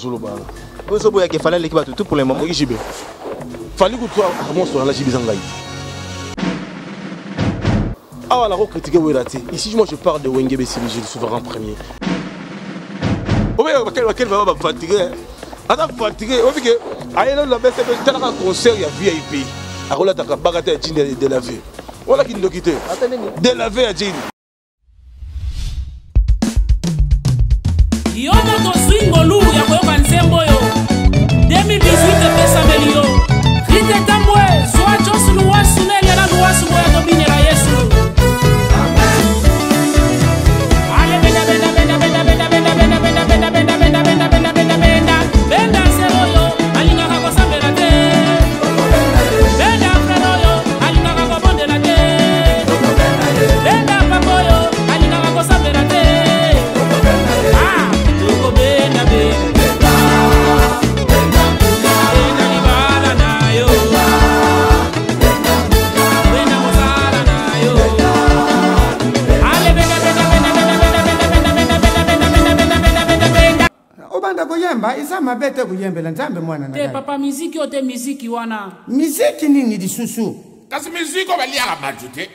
Zoloba. Bozo boya ke Fally aleki bato tout pour le moment. Aleki JB. Fally kutu amonso na JB zangai. Awa nako critiquer Wera te. Ici moi je parle de Wenge BCBG le souverain premier. Obe bakeli bakeli baba ba fatigué. Ata fatigué, obi ke ayela la BCBG talaka concert ya VIP. Akolataka bakata ya jean de la vie. Wala kindoki te. De la vie ya jean. Yo moto ozwi ngolu ya koyoka nzembo oyo 2018 epesameli yo Rite Tambwe zwa Jos Luwasu na Eliana Luwasu boya tobinela Yesu. Ale benda benda benda benda benda benda benda benda benda benda benda benda benda benda benda benda sero oyo alingaka kosambela te benda frere oyo alingaka kobondela te benda papa oyo alingaka kosambela te Ah, tokobenda benda benda libala na yo benda mosala na yo ale benda benda benda benda benda benda benda benda benda benda benda benda benda benda benda Obanda koyemba eza mabe te koyembela nzambe mwana na te ngai. Papa miziki oyo te miziki wana. Miziki nini lisusu? Kasi miziki oyo baliaka bato te,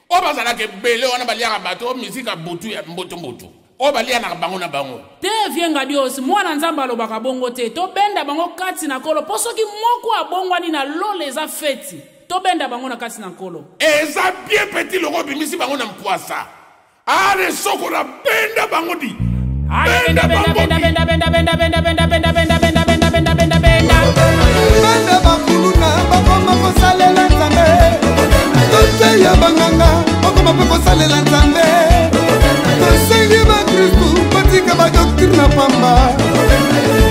oyo bazalaka ebele wana baliaka bato, oyo miziki ya butu ya mbutu-mbutu, oyo balianaka bango na bango. Te vieux Ngadios, mwana Nzambe alobaka bongo te, tobenda bango kati na Nkolo po soki moko abongwani na lola eza feti, tobenda bango na kati na Nkolo. Eza bien petit loko obimisi bango na mpwasa. Ale sokola benda bango di. Benda benda benda benda benda benda benda benda benda benda benda benda benda benda benda. Benda bakuluna bakoma kosalela Nzambe. Toteya banganga bakoma mpe kosalela Nzambe. Tosengi bakristu batika ba doctrine na pamba.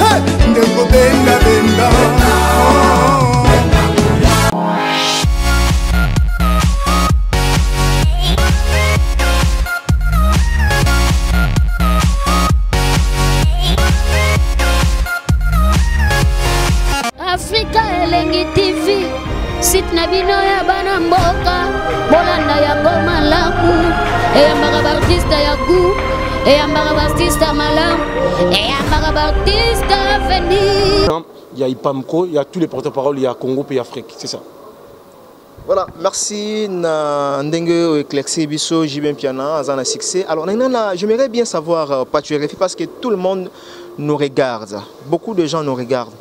Hey, ndeko benda benda. Oh. Afrika Elengi TV, site na bino ya bana mboka, bolanda yango malamu, eyambaka ba artiste ya gout, eyambaka ba artiste ya malamu, eyambaka ba artiste ya avenir. Il y a Ipamco, il y a tous les porte-parole, il y a Congo et Afrique, c'est ça. Voilà, merci na ndenge éclairci biso JB Mpiana aza na succès. Alors nana, j'aimerais bien savoir euh, Pachu RFI parce que tout le monde nous regarde. Beaucoup de gens nous regardent.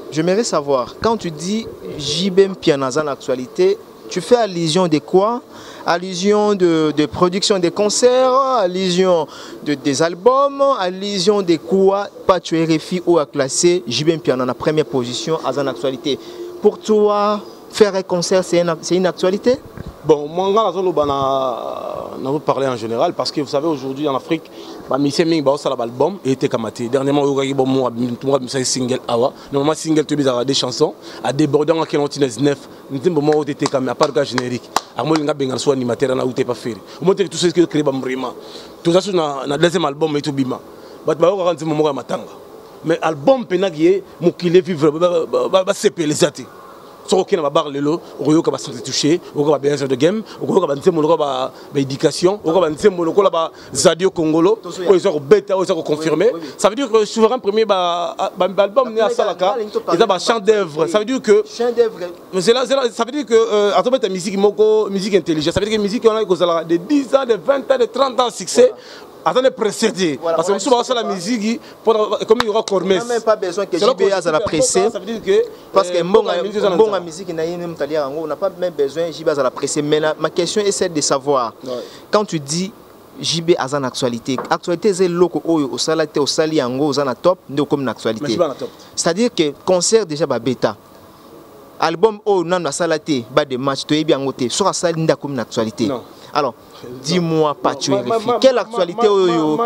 J'aimerais savoir quand tu dis JB Mpiana aza na actualité, tu fais allusion de quoi? Allusion de, de production des concerts, allusion de, des albums, allusion de quoi Pachu RFI ou a classé JB Mpiana na première position aza na actualité. Pour toi, faire un concert, c'est une, une actualité? Bon, moi, na parler en général parce que vous savez aujourd'hui en Afrique, ba musicien mingi ba osala ba album et était kamate. Dernièrement oyokaki bon moi moi misa single awa. Normalement single to bizara des chansons à déborder en quel 19 nzembo moko te tekami à part ka générique. Amoli nga benga soit animateur na ou te pas faire. Au moins tout ce que créer ba mrima. Tout ça sur na na deuxième album et tout bima. Bato bayokaka nzembo moko ya matanga. Mais album pena qui est mokili vivre ba ba sepeleza te. Soki okende na babar lelo okoyoka ba santé touché, okoyoka ba bien de game, okoyoka ba nzembo lokola ba ba éducation, okoyoka ba nzembo lokola ba Zadio Kongolo, oyo eza kobeta, oyo eza koconfirmer. Ça veut dire que souverain premier ba ba album ne asalaka eza ba chant d'œuvre. Ça veut dire que chant d'œuvre. Mais c'est là, c'est là, ça veut dire que euh, azobeta musique moko, musique intelligente. Ça veut dire que musique wana ekozala de 10 ans, de 20 ans, de 30 ans succès. Aza ne précédé. Parce que mosusu bazosala musique comme il y aura Cormes. On n'a même pas besoin que JB azala pressé. Ça veut dire que parce que mbonga mbonga musique na ye même talia yango, on n'a pas même besoin JB azala pressé. Mais la, ma question est celle de savoir ouais. Quand tu dis JB aza na actualité, actualité c'est loko oyo osala te osali yango oza na top nde okomi na actualité. C'est-à-dire que concert déjà ba beta album oyo nanu asala te ba de match toyebi yango te soki asali nde akomi na actualité. Non. Alors, dis-moi, Pachu RFI, quelle actualité oyo?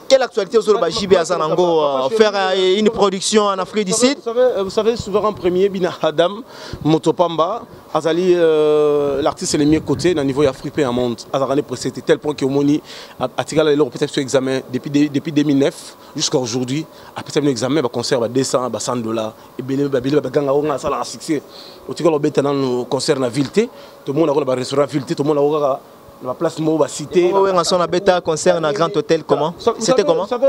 Quelle actualité ozoloba JB aza nango faire une production en Afrique du Sud? Vous savez, souverain premier Bina Adam Motopamba azali euh, l'artiste le mieux coté na niveau ya Afrique et monde. Azalaka ne pressé tel point que omoni atikala lelo peut-être sur examen depuis depuis 2009 jusqu'à aujourd'hui, apesa bino examen ba concert ba 200 ba 100 dollars ebele ba bele ba ganga onga sala succès. Otikala obeta nanu concert na ville te, tout le monde akola ba restaurant ville te, tout le monde akoka Na place moko bacité. Werrason abeta concert na Grand Hôtel, comment c'était? Comment? Vous savez,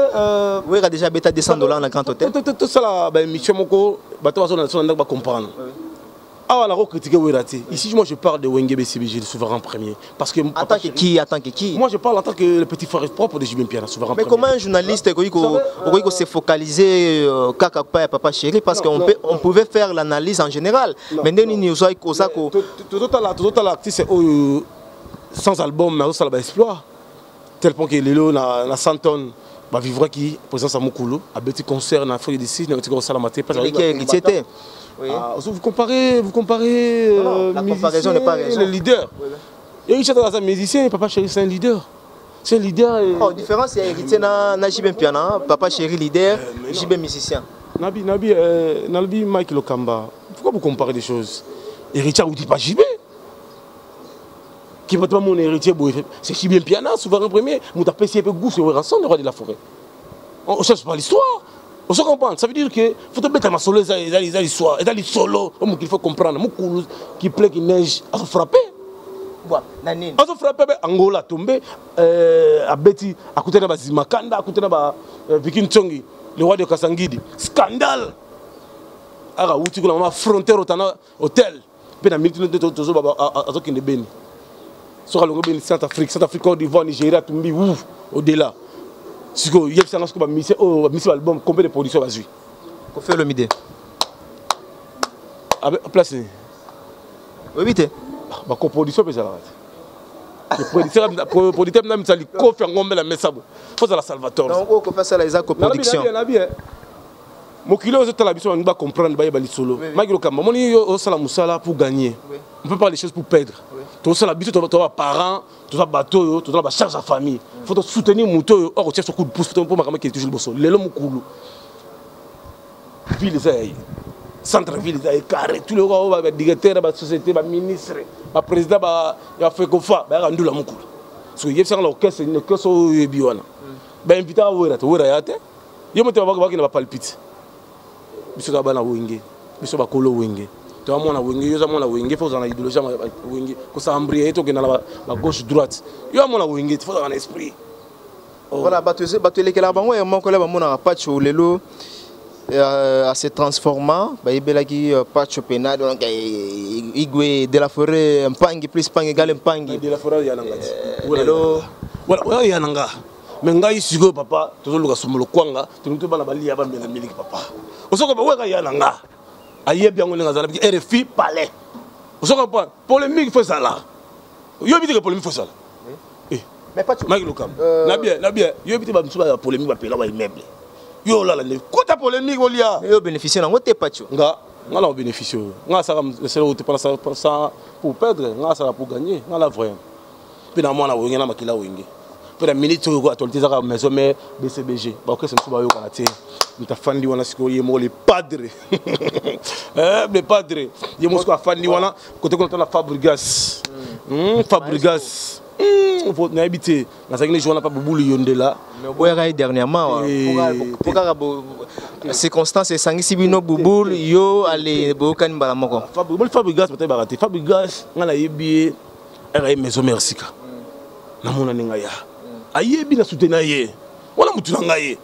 Wera déjà abeta 200 $ na Grand Hôtel. Tosala baémission moko, bato bazona so na ndako bacomprendre. Awa nako critiquer Wera te. Ici, moi, je parle de Wenge BCBG, le souverain premier, parce que En tant que qui? En tant que qui? Moi, je parle en tant que le petit frère propre de JB Mpiana, souverain Mais premier. Comment un journaliste okoki Vous savez, okoki se focaliser kaka pa ya Papa Chéri? Parce Non, qu'on non, peut, on pouvait faire l'analyse en général, mais ndenge nini oza ko Tozotala artiste oyo sans album, mais azosala baexploit tel point que lelo na 100 tonnes bavivraki présence ya mokolo, abeti concert na Afrique du Sud, na tika kosalama te. Eleki ya Héritier te. Oui. Ah, vous comparez Non, non, la comparaison n'est pas musicien raison. et le leader. Héritier aza musicien, Papa Chéri, c'est un leader. C'est un leader. Et Oh, différence ya Héritier na JB Mpiana: Papa Chéri leader, Mais non. JB musicien. Nabi, Mike Lokamba, pourquoi vous comparez des choses? Héritier ou dit pas JB qui va mon Héritier, c'est JB Mpiana, souverain premier, moto apesi ye goût, c'est Werrason, le roi de la forêt. On ne cherche pas l'histoire. On se comprend. Ça veut dire que faut te mettre masolo, eza eza l'histoire, eza lisolo. Il faut comprendre. Mokulu qui pleut, qui neige, azo frapper. Na nini? Azo frapper be Angola tombé, abeti akutana ba Zimakanda, akutana ba Vicky Ntsongi, le roi de Kasangidi. Scandale. Aka wuti kuna mama frontière otana hôtel. Pe na minute tozo ba azokende Beni. Soki alongo Beni, Centrafrique, Centrafrique, Côte d'Ivoire, Nigeria, tumbi ouf au-delà. Sikoyo yebisanga, sikoyo bamusicien oyo bamisi baalbum, combien de production bazwi? Koffi Olomide. Place nini? Oyebi te? Bacoproduction mpe ezalaka te. Producteur na misali Kofi yango mbela mesa bo fo ozala Salvatore. Donc oyo Kofi asala eza coproduction? Nabi mokili oyo ozotala biso, balingi bacomprendre, bayeba lisolo. Maki Lokamba, omoni yo osala mosala pour gagner, on peut pas les choses pour perdre. Tosala biso, toza baparent, toza bato oyo toza na bacharge ya famille, faut tosoutenir moto oyo or otia so coup de pouce mpo makambo ekende toujours liboso. Lelo mokulu ville eza ya ye, centre ville eza ye carré, tous les oyo badirecteur ya basociété, baministre, baprésident ya FECOFA bayaka ndula mokulu. Soki yebisanga na orchestre, orchestre oyo oyebi wana bainvitaka Wera te, Wera ya te, ye moto bakende bapalpite. Biso toza bana Wenge, biso bakolo Wenge, toza mwana Wenge. Yo oza mwana Wenge, fo ozala na idéologie ya Wenge, kosambrie ye, tokenda na bagauche droite. Yo mwana Wenge, fo ozala na esprit. Voilà, bato elekelaka bango ya moko le bamonaka Pacho lelo ase transforma, bayebelaki Pacho pena, donc Igwe de la forêt, mpangi plus mpangi égale mpangi. De la forêt ya nanga ti. Lelo Voilà, oyo ya nanga. Mais ngai sikoyo, papa, tozoluka somolo kwanga, tolingi tobana balia, bamela miliki. Papa, osoka weka ya nanga, ayebi yango ndenge azala biki RFI palais. Ozo comprendre? Polémique fo ezala, yoyebi te ke polémique fo ezala. Mais Pacho, Mike Lokamba, na bien, na bien, yoyebi te bamisu baya polémique, bapela ba immeuble, yo olala nde kota polémique olia. Yo bénéficie nango te, Pacho. Nga na obénéficie oyo nga asala esele oyo te mpona sa pour perdre, nga asala pour gagner. Nga na vrai mpe na mwana Wenge, na makila Wenge, mpe na minute oyo actualité ezaka maison mare BCBG, baorchestre mosusu bayokana te. Moto afandi wana sikoyo, ye moko le padre. Le padre ye moko sikoyo afandi wana kote kuna, tala Fabrigas. Fabrigas, nayebi te, nazalaki ne jour wana mpa Bubulu Yondela. Mais oboyaka ye dernièrement po kaka circonstance esangisi bino, Bubul yo ale boyokani mbala moko. Boli Fabrigas batayebaka te. Fabrigas, ngai nayebi ye aka ye maison mare sika, namona ndenge aya, ayebi na soutenir ye wana, mutu na ngai ye.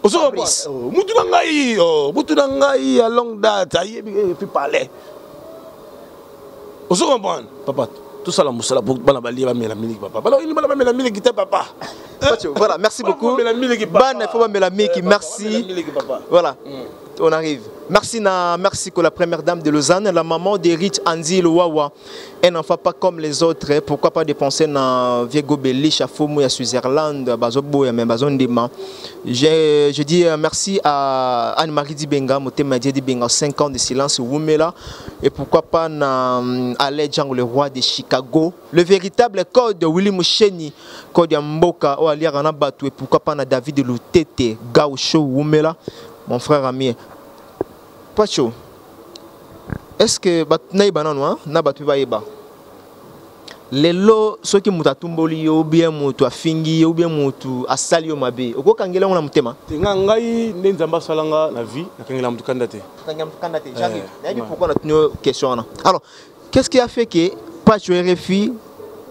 Fabrice. Mutu na ngai, mutu na ngai ya longue date, ayebi fi palais. Ozo comprendre, papa? Tosala mosala po bana balia, bamela miliki. Papa, bana oyini, bana bamela miliki te, papa. Pacho, voilà, merci beaucoup. Bamela miliki, papa. Bana, il faut bamela miliki, Eh, papa, merci. bamela miliki, papa. Voilà, on arrive. Merci, merci que la première dame de Lausanne, la maman d'Erich Andy Wawa, un enfant pas comme les autres, hein. Pourquoi pas dépenser dans Viego Belich, à Fomo, à Switzerland, Bazo Boya, mais Bazo Ndima. Je dis merci à Anne-Marie Dibenga, Motema Dibenga, 5 ans de silence, Wumela, et pourquoi pas na Ale Django, le roi de Chicago, le véritable code de Willy Moucheni, code ya Mboka, o Aliara na Batou, et pourquoi pas na David Lutete, Gaucho Wumela, mon frère ami. Pacho, est-ce que nayeba nanu, hein? Na bato mpe bayeba lelo, soki moto atumboli yo ou bien moto afingi yo ou bien moto asali yo mabe, okokangela yango na motema? Te, nga ngai nde Nzambe asalanga na vie, nakangela motu kanda te. Kangela moto kanda te, j'arrive. Eh, Nayebi ouais. pourquoi natuni yo question wana. Alors, qu'est-ce qui a fait que Pacho RFI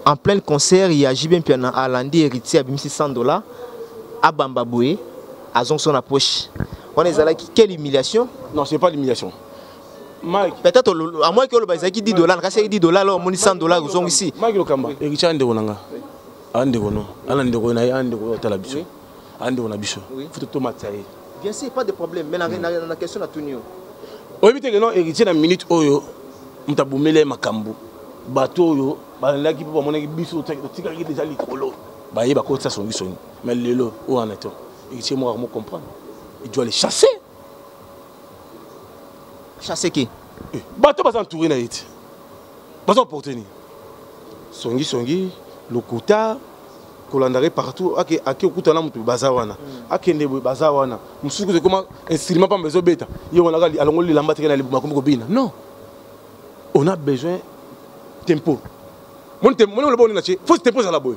En plein concert ya JB Mpiana, alandi Héritier abimisi 100 $ abamba boye, azongisa na poche. Wana ezalaki quelle humiliation? Non, c'est pas l'humiliation, Mike. Peut-être à moins que oloba ezalaki 10 $, kasi 10 $, omoni 100 $ ozongisi. Mike Lokamba, Héritier ndeko na nga, a ndeko no ana ndeko na ye, a ndeko oyo otala biso, a ndeko na biso, faut tomatisa ye. Bien sûr, pas de problème, mais na question natuni yo. Oyebi te ke non, Héritier na minute oyo, moto abomeli ye makambo, bato oyo balandaki mpo bamonaki biso totikaki déjà likolo, baye bakotisa songisongi. Mais lelo oyo wana to Héritier moko akomo comprendre, il doit les chasser. Chasser qui? Bato baza entouré na ye te, baza porte nini, songisongi, lokuta, kolandaka ye partout. Ake ake okutana moto, baza wana, akende boye, baza wana. Mosusu kutu ekoma instrument pamba ezobeta, ye wana kaka alongoli lilamba teke na libuma, akomi kobina. Non, on a besoin tempo. Moni moni oloba onina tie, faut tempo ezala boye.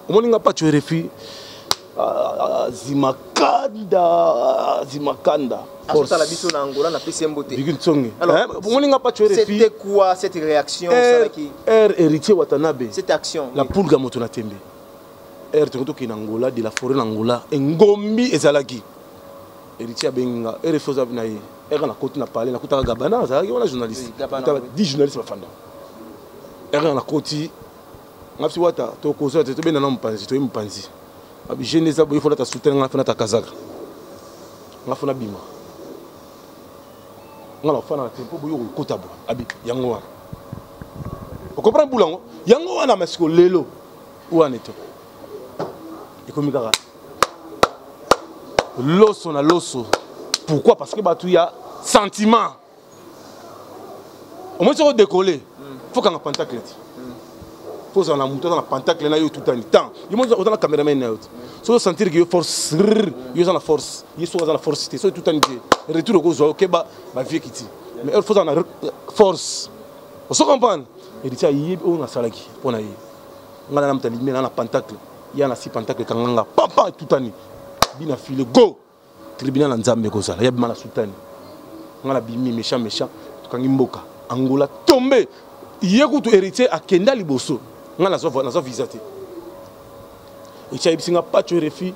Omoni nga Pacho RFI, Zimakanda, Zimakanda. Azotala biso na Angola, napesi ye mbote. Biki Ntsonge. Alors, omoni nga Pacho RFI. C'était quoi cette réaction? R, osalaki? R Héritier Watanabe. Cette action. La pulga, moto na tembe. R tongo tokende na Angola, de la forêt na Angola, engombi ezalaki. Héritier abengi nga: RFI, oza na ye? R nakoti na palais, nakutaka Gabana, azalaki wana journaliste. Oui, Gabana, Nakutaka oui. 10 journaliste bafanda. R nakoti nga biso wata tokozwa te, tobenda na mopanzi, toye mopanzi. Abi jeune eza boye, folata soutien, nga fona ta kazaka, nga fona bima, nga na fana na tempo boye, okota boye. Abi yango wana, ocomprendre bula yango, yango wana. Masiko lelo wana eto ekomi kaka loso na loso. Pourquoi? Parce que bato ya sentiment, omoni soki odécolle, faut kanga pentacle ti, faut ozala na motu aza na pentacle na yo, etutani temps. Yo mo oza na cameraman na yo te, soki osentir ke yo force rrr, yo oza na force, ye soki aza na force te, soki etutani te, retour okozwa, okeba bavie kiti. Mais heure faut ozala na force, oso comprendre. Héritier ayebi oyo nasalaki mpo na ye. Ngai na moto alimi na pentacle, ya na si pentacle ekanganga pampa, etutani bina file go tribunal na Nzambe ekozala ya bima na sutani. Ngai nabimi méchant, méchant, tokangi mboka Angola tombe. Ye kutu Héritier akenda liboso, ngai nazwa visa te. Héritier ayebisi nga: Pacho RFI,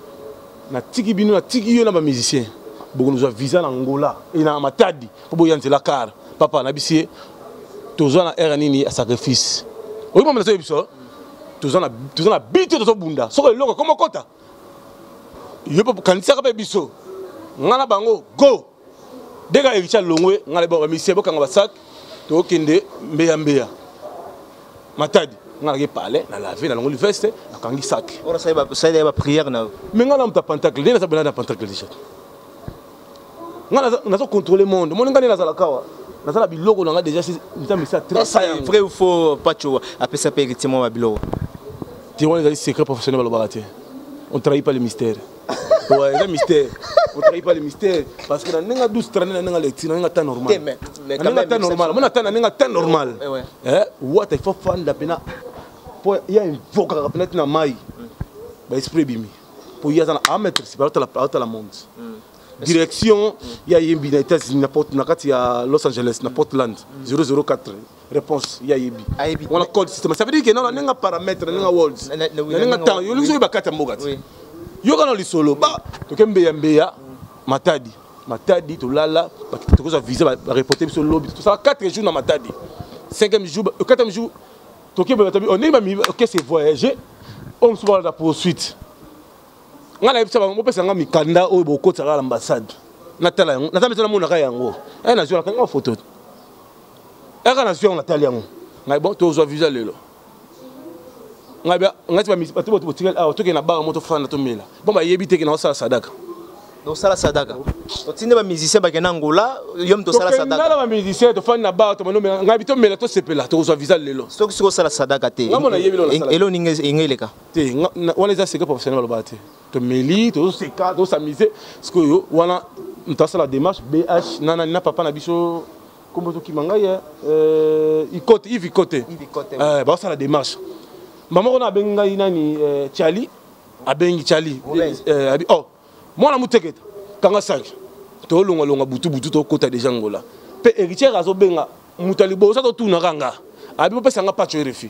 natiki bino, natiki yo na bamusicien, bokonozwa visa na Angola e na Matadi mpo boya nzela car. Papa, nabisi ye tozwa na ere nini ya sacrifice. Oyebi mama, nazoyebi biso toza na bi te, tozobunda. Soki eloko ekoma okota yo mpe kanisaka mpe biso, ngai na bango go. Dès que Héritier alongwe, ngai na bamisie bokanga basak, tokende mbeya mbeya Matadi. Ngai naki palais na lave, nalongoli veste, nakangi sac. Wana osali baprière na yo? Mais ngai na moto ya pentacle, nde naza bena na pentacle déjà. Ngai nazo contrôler monde. Moni ngai nde nazalaka awa, naza na biloko na ngai déjà, Nzambe esi atraça yango. Vrai ou faux, Pacho apesa mpe Héritier mwa babiloko? Te, wana ezali secret professionnel, balobaka te. On trahit pas le mystère. Ouais, eza mystère, on trahit pas le mystère, parce que na ndenge 12 trane, na ndenge lecture, na ndenge temps normal, Te, mais na quand ndenge même, temps normal, mona ta na ndenge temps normal. Wata, il faut fanda pena po ya invokaka pena tina mai baesprit ebimi po ye aza na amettre si aotala monde direction ya yembi na États-Unis, na port, na kati ya Los Angeles, na Portland 004 réponse ya yebi. Ayebi. Wana code système, ça veut dire que non, na ndenge paramètre, na ndenge words, oui, na na ndenge ndenge temps yo olingi soki bakati ya mboka ti. Yoka na lisolo ba toke mbeya mbeya Matadi, Matadi tolala, tokozwa visa, bareporte biso lobi. Tosala 4 jours na Matadi, 5e jour, 4e jour toke boye, batabi ondenge bami okese voyager oyo mosusu balanda poursuite. Ngai nayebisa bango: bopesa nga mikanda oyo bokotisaka na ambassade, natala yango, naza mpe namonaka yango. E nazwi, nakanga photo eka, nazwi yango, natali yango. Ngai bon, tozwa visa lelo. Ngai ngai ti bato bato botikali awa, tokende na bar mo, tofanda, tomela. Bon, bayebi te ke naosala sadaka. Osala sadaka, otinde bamusicien bakende Angola, yo moto osala tokenda sadaka? Na bamusicien, tofandi na bar, tomanomela. Ngai bi tomela, tosepela, tokozwa visa lelo. Soki osala sadaka te, Nga mona yebi lelo nasala. elo ninga eleka? Te, wana eza secret professionnel, balobaka te. Tomeli, tozoseka, tosamise. Sikoyo wana moto asala démarche bh na nani na papa na biso, kombo tokima ngai Ikote, Yves Ikote. Yves Ikote. Baosala démarche. Mama moko na abengi ngai nani, Chali, abengi Chali. Robert. Abi oh, mwana muteketa, kanga saki, tolongwalongwa butu butu, tokota déjà Ngola. Mpe Héritier azobenga moto ya liboso, azotunaka nga, abi bopesa nga Pacho RFI.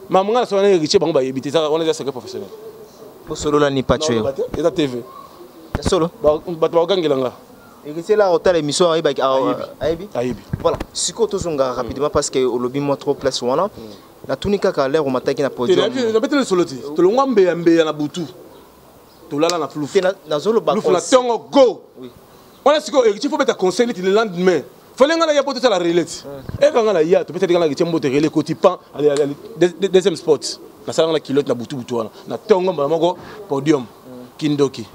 Maman nga nasolola na héritier, bango bayebi te. Wana eza secret professionnel. Bosolola ni Pacho? Eza TV. Solo. Bato bakogangela nga. Héritier la otala émission, ayebi. Ayebi. Ayebi. Voilà, sikoyo tozonga rapidement parce que olobi mwa trop place wana. Natuni kaka, l'heure omataki na podium. Nabeteli solo te. Tolongwa mbeya mbeya na butu, tolala na flufu. Nazoloba. Lufu na ntongo go wana. Sikoyo héritier, faut beta conseil neti le lendemain fallait nga na ya po tosala relais ti eka nga na ya topesaki nga na héritier mbote, relais ekoti pan, deuxième sport nasalanga na kilote na butu butu wana na ntongo, mbala moko podium, kindoki.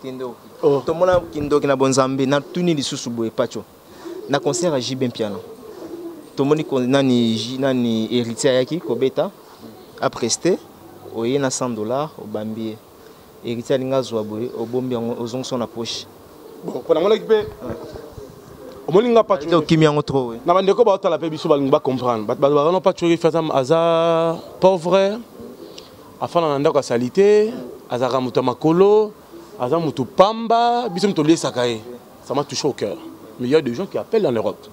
Oh. Tomona kindoki na bonzambe. Natuni lisusu boye, Pacho, na concert ya JB Mpiana, tomoni nani nani, héritier ayaki kobeta, aprester, oye na 100 $, obambi ye. Héritier alingi azwa boye, obombi yango, ozongisa na poche. Bon, mpo namonaki mpe, omoni nga Pacho. Okimi yango trop. Na bandeko baotala mpe biso, balingi bacomprendre. Bato bazana Pacho aza pauvre, afanda na ndako asali te, azalaka moto ya makolo, aza moto pamba, biso moto oliesaka ye. Ça m'a touché au cœur. Mais il y a des gens qui appellent en Europe.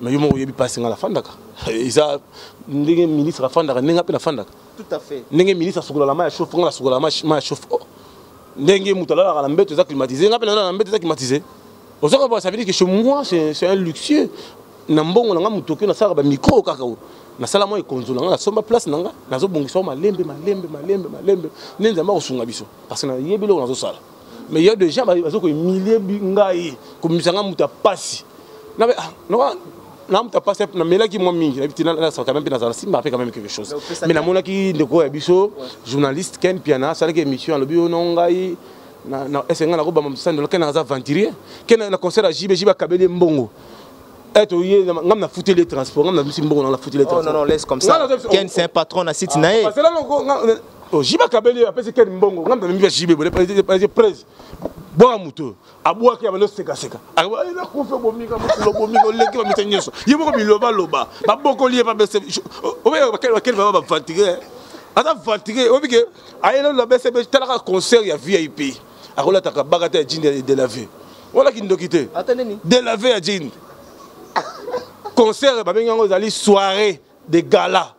Mais yo moko oyebi mpasi nga nafandaka, eza ndenge ministre afandaka, ndenge mpe nafandaka. Tout à fait. Ndenge ministre asukolaka mai ya chauffe, nga nasukolaka mai ya chauffe. Oh. Ndenge moto alalaka na mbeto eza climatisé, nga mpe nalala na mbeto eza climatisé. Ozoka, ça veut dire que chez moi c'est un luxueux. Na mbongo na nga moto oyo nasalaka bamicro kaka oyo nasala mwa ekonzo na nga, nasomba place na nga, nazobongisa malembe malembe malembe malembe nde Nzambe akosunga biso, parce que nayebi eloko nazosala. Mais il y a des gens bazo kohumilie ngai, komimisa nga moto ya pasi. Na moto ya pasi, namelaki mwa mingi, nayebi te, nasalaka mpe nazala simba mpe quand même quelque chose. Mais namonaki ndeko ya biso journaliste Ken Piana asalaki émission, alobi oyo no ngai ese ngai nakobamba mosandelo. Ken aza aventurier. Ken na concert ya JB, JB akabeli mbongo ye, ngam nafuteli ye transport, ngam nabisi mbongo na nafuteli ye. Oh non, non, laisse comme ça. Ken, c'est un patron na site na ye. JB akabeli ye, apesi Ken mbongo, ngam namemi ya JB prese bwaka moto abwaki, abandi osekaseka, nakufi, bomika mokolo, bomika oleki bamisa nyonso ye moko bilobaloba, babokoli ye. Bakeli baba baventurier, aza aventurier. Oyebi ke ayelelo bese talaka concert ya VIP, akolataka baka te ya jean délavé, walaki ndoki te délavé ya jean. Concert babengi yango ezali soirée de gala,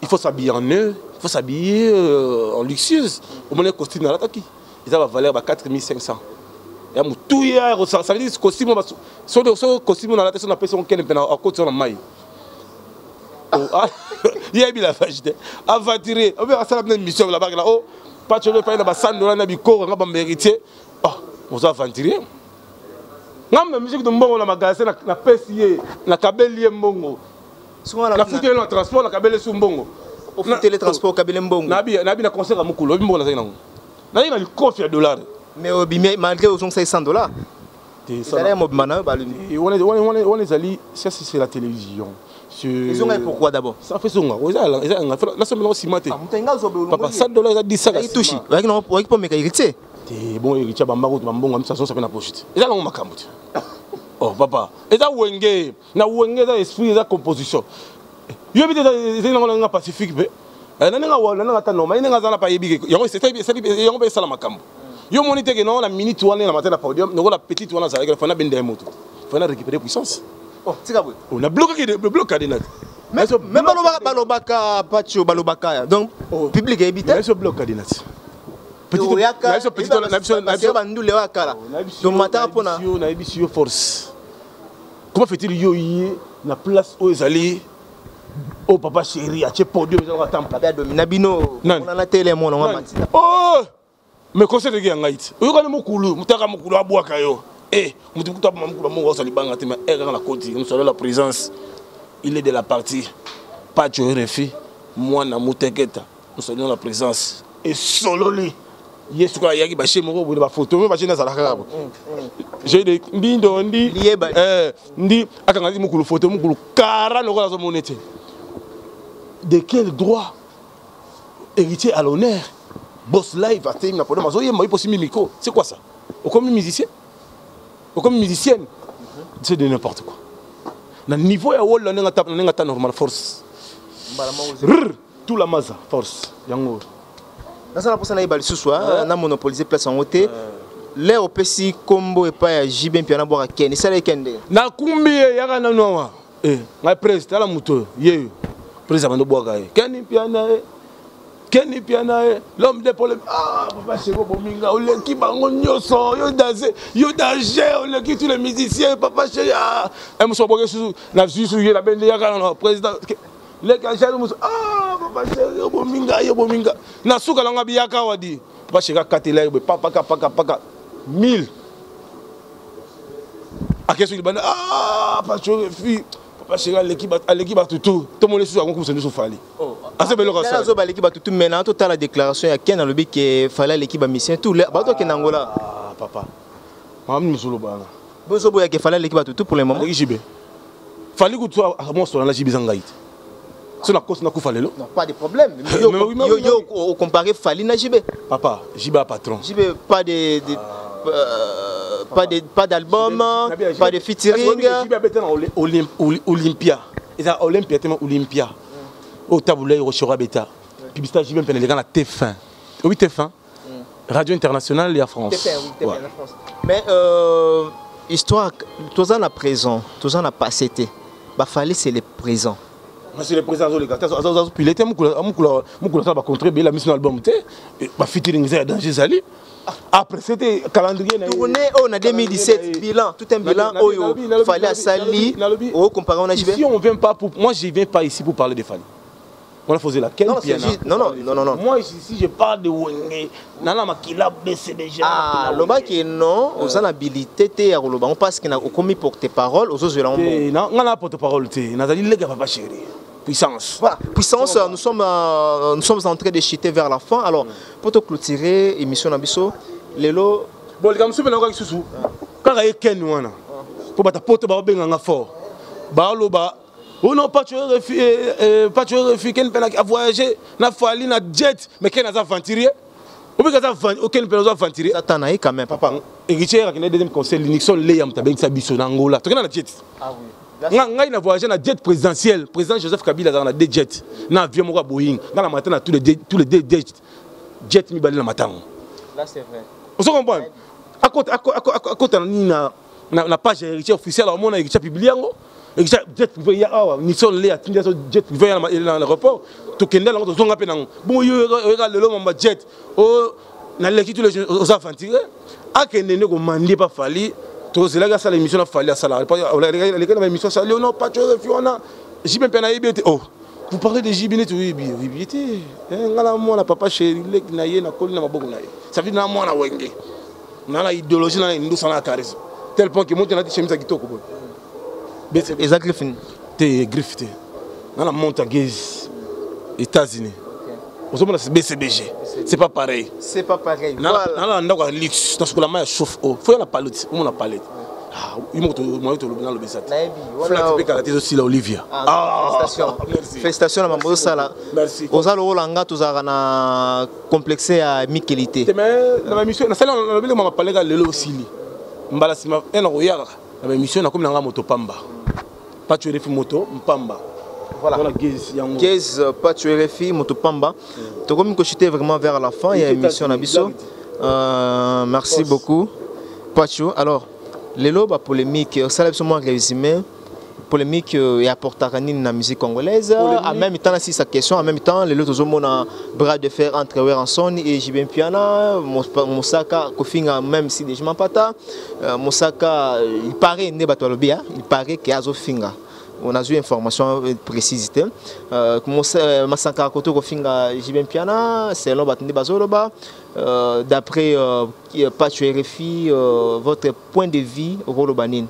il faut s'habiller en neuf, il faut s'habiller en luxueuse. Omoni costume nalataki eza bavaleur ba 4500 ya motuya. Ça veut dire costume, so costume nalati, so napesi yango kene mpe akoti na mai, yebi lavage te. Aventurier obe asala bina mission labakela o Pacho epai na basandola na bikoro nga baméritier. Oza aventurier. Nga na musique de mbongo na magasin, napesi ye, nakabeli ye mbongo, nafuteli na transport, nakabeli su mbongo. Ofuteli transport, okabeli mbongo. Nabi na concert ya mokolo, oyebi mbongo nazalaki nango, nazalaki na likofi ya dollar. Mais obimi malgré ozongisa 100 $. Ezali ya mobima na yo balumi. Wana ezali, ça c'est la télévision. Ezonga pourquoi d'abord? Ça fait zonga, eza nasomela nsima te, papa. 100 $ eza 10 saka. Tushi oyaki mpo meka héritier. Te, bon, héritier bambako bambongo miso azonsa mpe na poche te, eza nango makambo te. Oh papa, eza wenge na wenge, eza esprit, eza composition. Yoyebi te, ezali nango nanga pacifique mpe na ndenge na ndenge ata normal ndenge aza na pa yebi yango, yango mpe esala makambo. Yo moni te ke non, na minute wana na matin na podium lokola petite wana azalaki, fana benda ye moto, fana récupérer puissance. Oh, tika boye. Na blokaki, blokade na Mais balobaka, balobaka, Pacho, balobaka, donc public eyebi te. Biso blokade na ti. Bandule oyo akala tomataka mpona. Nayebisi yo force, comment fait-il yo ye na place oyo ezali oyo papa chéri atie podium, ezalaka temple. Na bino na tele mona ngo matina. Oh, mais concert eki ya ngai ti oyokani mokulu motaka mokulu abwaka yo e motu kutu aboma mokulu amongo osala libanga te. Mais kaka na koti, nous saluons la présence, il est de la partie. Pacho RFI mwana muteketa, nous saluons la présence. Esololi ye soki ayaki bashe moko boye, bafoto me bashe nazalaka kaka j'ai de mbindo ndi ndi akangaki mokulu foto, mokulu kara lokola azomona ete de quel droit héritier à l'honneur, boss live atemi na problème, azoyemba ye posimi micro. C'est quoi ça? Okomi musicien, okomi musicienne, c'est de n'importe quoi. Na niveau ya wol, na ndenge ata normal, force tout la maza force yango. Nasala mposa nayeba lisusu, na monopolise place yango te. L'heure opesi nkombo epai ya JB Mpiana, bwaka Ken, esala ekende. Nakumbi ye, yaka nanu awa. Ngai prese, tala moto oyo ye prese abandi obwaka ye Ken Mpiana ye. Kenny Piana eh, l'homme des problèmes. Ah, papa chéri bominga, oleki bango nyonso, yo danger, yo danger, oleki tous les musiciens, papa chéri. Ah, eh muso boke susu, na susu ye la bende yaka na président. Leki angel muso, ah, papa chéri bominga, yo bominga. Na suka langa biyaka wadi. Papa chéri akatela ye papa paka paka paka 1000. Akesu libanda, ah, papa chéri fille papa chéri aleki aleki bato tout tomoni susu yango kumisa biso fali oh. aza beloko asala azoba aleki bato tout mais na totala déclaration ya ken alobi ke fali aleki ba musicien tout bato okende angola ah, papa mama mosolo bana bozoboya ke fali aleki bato tout pour le moment aleki jibe fali kutu amosola na jibe eza ngai te so nakosi nakufa lelo. Non, pas de problème. Yo, yo, yo, yo comparer Fally na JB. Papa, JB a patron. JB pas de, de ah. Pas de pas d'album, pas de featuring. JB abeta na Olympia. Eza Olympia tema Olympia. Au tabulay Rochora beta. Publicité JB mpene leka na TF1. Oui TF1. Radio internationale ya France. TF1, oui, TF1 ouais. France. Mais histoire toza na présent, toza na passé te. Ba Fally c'est le présent. Monsieur le président azoleka te azopile te mokolo asala bacontre ebele amisi na album te bafeaturing eza ya danger ezali après c'était calendrier na tournée oyo na 2017 bilan tout un bilan oyo Fally asali o comparer on a si on vient pas pour moi je viens pas ici pour parler de Fally. On a faisait la non, non, non, non, non, non. Moi, ici, je parle de Wenge. Nana Makila BCBG. Ah, lobaki non, aux habilité te ya koloba parce que na okomi porte-parole, aux autres Non, nga na porte-parole te. Nazali lega papa chéri. Puissance. Voilà, puissance, nous sommes en train de chuter vers la fin. Alors, pour te clôturer émission na biso, lelo bon, les gars, monsieur na susu. Kaka eken wana. Po bata poto ba benga nga fort. Ba loba Oh non, pas tu RFI, pas tu RFI, Ken Pena a voyagé, na Fally, na jet, mais Ken a aventurier. Ou bien Ken Pena a aventurier. Satan a quand même. Papa, héritier a deuxième conseil, Nixon Léa Mtabeng Sabiso na Angola. Tu na jet. Ah oui. Nga ngai na voyagé na jet présidentiel, président Joseph Kabila na deux jets, na avion moko Boeing, nga na matin na tous les deux jets, jet mibale na matango. Là c'est vrai. On se comprend. À côté à côté na na page héritier officiel, omona héritier publié yango. Jet privé ya awa Nixon le atindi biso jet privé ya na aéroport tokende yango tozonga mpe nango bongo yo oyeka lelo mamba jet o naleki tous les oza aventurier akende nde komandie pa Fally tozelaki asala émission na Fally asalaka aleki na baémission asali ono pacho refi wana JB mpe nayebi ete oh vous parlez de JB neti oyebi oyebi te nga na mwana papa chéri leki na ye nakoli na maboko na ye ça veut dire na mwana wenge na na idéologie na indusa na charisme tel point que moto nati chemise ya kitoko boye. Eza griffe te griffe te nga na monte gaz États-Unis ozomona BCBG c'est pas pareil, c'est pas pareil. Voilà, na ndako ya luxe nasukola mai ya chauffe eau faut ya na palette omona palette. Ah, yo moko moyo tolobi nalobisa te flat mpe kala te ezosila Olivia. Félicitation na mambo ozosala. Oza lokola nga tozalaka na complexe ya mikeli te. Mais na bamission nasali nalobi mama paleka lelo osili mbala nsima ena koyaka na bamission nakomi nanga moto pamba Pacho RFI moto mpamba. Voilà. Voilà Gez yango. Gez Pacho RFI moto pamba. Tokomi kochuter vraiment vers la fin ya émission na biso. Merci beaucoup Pacho. Alors lelo ba polémique, osala biso mwa résumé polémique et apportaka nini na musique congolaise. En même temps si sa question, en même temps lelo tozomona bras de fer entre Werrason et JB Mpiana, Mosaka kofinga même si des Mampata, Mosaka il paraît nde bato balobi, hein, il paraît que azofinga. On a eu information précise te. Masaka koto kofinga JB Mpiana selon bato nde bazoloba. D'après Pacho RFI, votre point de vue okoloba nini?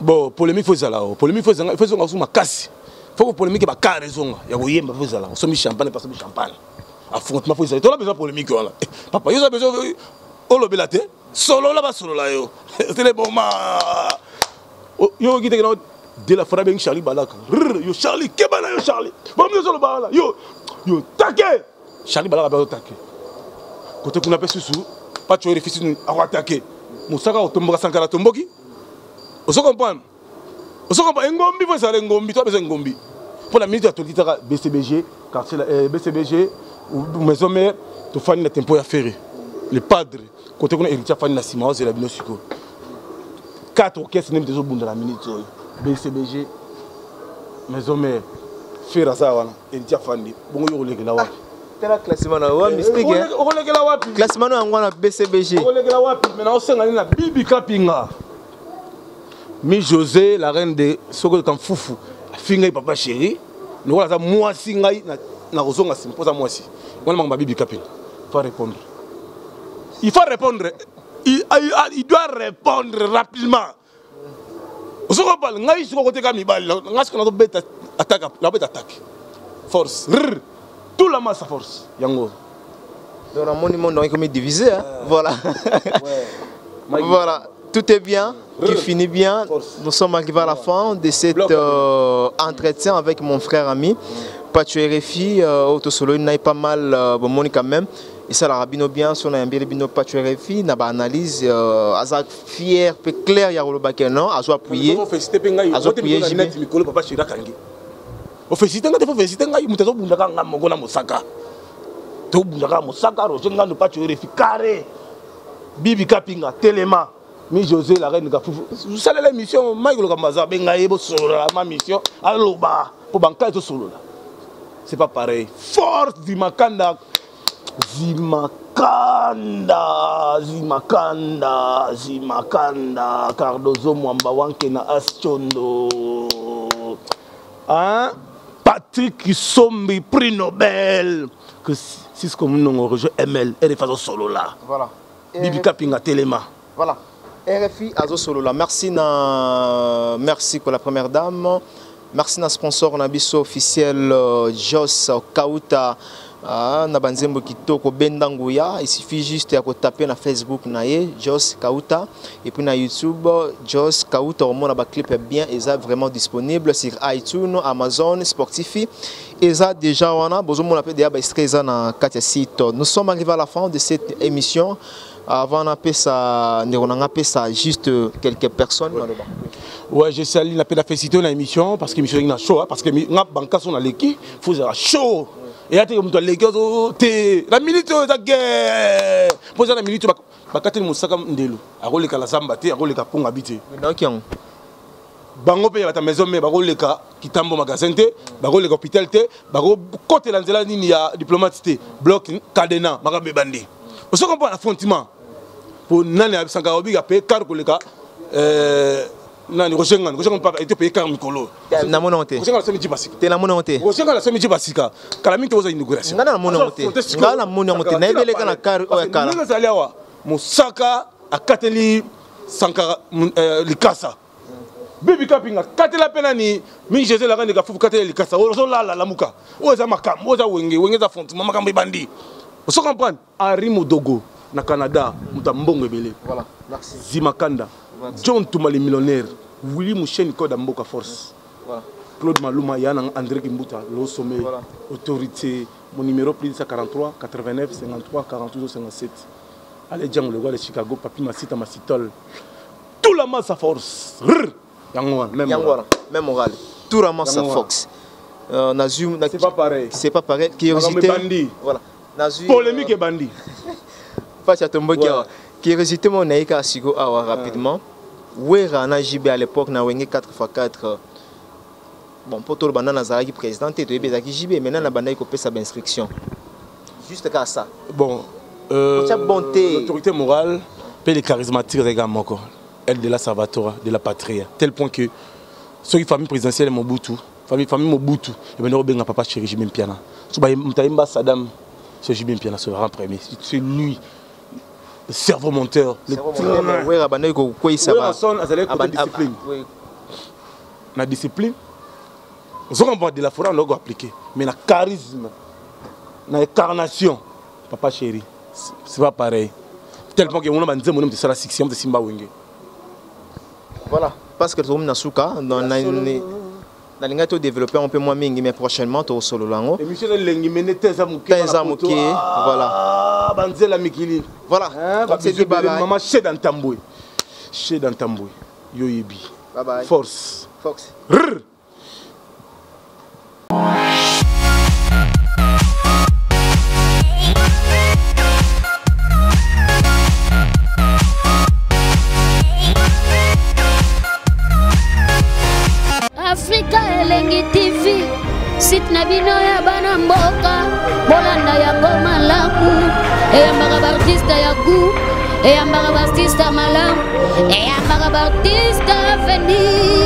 Bon, polémique faut ezala o. Polémique faut ezanga, faut ezonga sous makasi. Faut que polémique ba carré ezonga. Ya koyemba faut ezala. Osomi champagne, pas somi champagne. Affrontement faut ezala. Tola besoin polémique wana. Eh, papa, yo za besoin olobela te. Solo la ba solo la yo. C'est le moment. Yo ki te na de la frappe Charlie Balaka. Rrr, yo Charlie, kebana yo Charlie. Bon yo solo bala. Yo yo take. Charlie Balaka ba take. Côté kuna pe susu, pas tu refuse nous attaquer. Musaka otomboka Sankara tomboki. Ozo comprendre? Ozo comprendre? Ngombi faut ça ngombi, toi besoin ngombi. Pour la minute ya tolitaka BCBG, quartier la BCBG ou maison mère, to fani na tempo ya ferré. Le padre, côté kuna héritier fani na sima ozela bino siko. 4 orchestres nem tezo bunda la minute oyo. BCBG, maison mère, ferré za wana, héritier fani, bongo yo kolekela wapi? Tala classement na wa mystique. Okolekela wapi? Classement na yango na BCBG. Okolekela wapi? Mais naosenga nini na Bibi Kapinga. Mi José la reine de soko kamfufu afingai papa chéri. Lokola aza mwasi ngai na kozonga nsima mpo aza mwasi. Wana makambo ya Bibi Kapinga. Faut répondre. Il faut répondre. Il doit répondre rapidement. Osoko bal ngai siko koteka mibali ngai siko nazobeta attaque, nabeta attaque. Force. Rrr. Tout la masse à force. Yango. Donc namoni monde ekomi divisé hein? Voilà. Ouais. Voilà, tout est bien, qui finit bien. Force. Nous sommes arrivés à la fin de cet entretien avec mon frère ami Pacho RFI, Autosolo, il n'a pas mal bon monde quand même. Et ça la rabino bien, son ayambele bino Pacho RFI, n'a pas analyse aza fier peu clair ya roloba ke non, azo appuyer. Faut féliciter pe ngai, Azo appuyer faut JB. net mikolo papa Chira kangi. Faut féliciter ngai, faut féliciter ngai, mutu azo bunda ka ngam moko na mosaka. To bunda ka mosaka Roger Ngando Pacho RFI carré. Bibi Kapinga telema. Mi José la reine Gafufu. Vous savez la mission Mike Lokambaza benga yebo solola ma mission aloba po banka to solola. C'est pas pareil. Force Zimakanda. Zimakanda, Zimakanda, Zimakanda, Cardozo Mwamba Wankena Aschondo. Hein? Patrick Kisombi, prix Nobel. Que Cisco Munongo rejoint ML, elle est solo là. Voilà. Bibi Kapinga Telema. Voilà. RFI Azo Solola. Merci na merci pour la première dame. Merci na sponsor na biso officiel Jos Kauta. Ah, na banzembo kitoko benda nguya, il suffit juste ya kotaper na Facebook na ye Jos Kauta et puis na YouTube Jos Kauta, omona ba clip bien eza vraiment disponible sur iTunes, Amazon, Spotify. Eza déjà wana bozomona pe déjà ba extrait eza na kati ya site. Nous sommes arrivés à la fin de cette émission. Avant na pesa ndeko na nga pesa juste quelques personnes maloba. Ouais, je salue la paix la félicité na émission parce que émission na chaud parce que nga banka son na leki, faut ça chaud. Et là, tu es la minute de la guerre. Pour la minute, bakateli mosaka ndelo. Akoleka la zamba te, akoleka ponga bite. Donc yango. Bango pe bata maison mais bakoleka kitambo magasin te, bakoleka hôpital te, bako côté la nzela nini ya diplomate te, bloc cadenas makambe bandi. Oso comprendre affrontement. Pour nani abisanga obiga pe car koleka nani Roger Ngando, Roger Ngando papa était payé car mikolo. Na mona te. Roger Ngando somi basika. Te na mona te. Roger Ngando somi basika. Kala mingi toza inauguration. Ngana na mona te. Ngana na mona te. Na ebeleka na car oya kala. Ndenge zali awa Mosaka akateli Sankara likasa. Bibi Kapinga katela pena ni mi Jésus la reine gafufu katela likasa. Ozo la la lamuka. Oza makambo, oza wenge, wenge za frontement makambo ebandi. Ozo comprendre Henri Modogo na Canada, muta mbongo ebele. Voilà, merci. Zimakanda. John Touma le millionnaire, Willy Moucheni Koda Mboka Force. Voilà. Claude Maluma, Yann André Kimbuta, le sommet, Voilà. Autorité, mon numéro plus 43 89 53 48 57. Allez, Django, le roi de Chicago, Papi Massita Massitol. Tout la masse à force. Rrr. Yango wana, même Yango moral. wana, même moral. Tout la masse à Yango wana. force. Nazu, na, C'est pas pareil. C'est pas pareil. Curiosité. Makambo ebandi. Voilà. Nazu, Polémique et bandit. Face à Tomboki, Ouais. awa. Curiosité, mon aïka Sigo awa rapidement. Wera na JB à l'époque na Wenge 4x4. Bon, pour tout le monde, nazalaki président, te toyebi ezalaki JB, maintenant na bandaki kopesa ba inscription. Juste kaka ça. Bon, Kotia bonté. L'autorité morale, pe les charismatiques également quoi. Elle de la Salvatora, de la patrie. Tel point que ceux qui famille présidentielle Mobutu, famille Mobutu, et ben nous papa chéri JB Mpiana. So ba mtaimba Saddam, c'est JB Mpiana, c'est le premier. C'est lui. Le cerveau monteur, le Cerveau monteur, train. Wera bandaki kokweyisa ba- Wera son azalaki côté Aban- discipline. ah, oui. La discipline, nous avons de la forêt, on a appliqué. Mais la charisme, l'incarnation, papa chéri, c'est pas pareil. Tel point que on a dit, on a dit, c'est la succès, on a dit, Simba Wenge. Voilà, parce que nous sommes dans la nalinga to développer un peu moins mingi, mais prochainement to solo lango. Émission de lengi mene teza muke. Teza muke, voilà. Ah, banzela mikili. Voilà. Hein, Comme c'est dit, bye bye. Maman chez Dantamboué. Chez Dantamboué. Yo yebi. Bye bye. Force. Fox. Rrr. Africa Elengi TV, Site na bino ya bana mboka, bolanda yango malamu. Eyambaka baartiste ya gout, eyambaka baartiste ya malamu, eyambaka baartiste.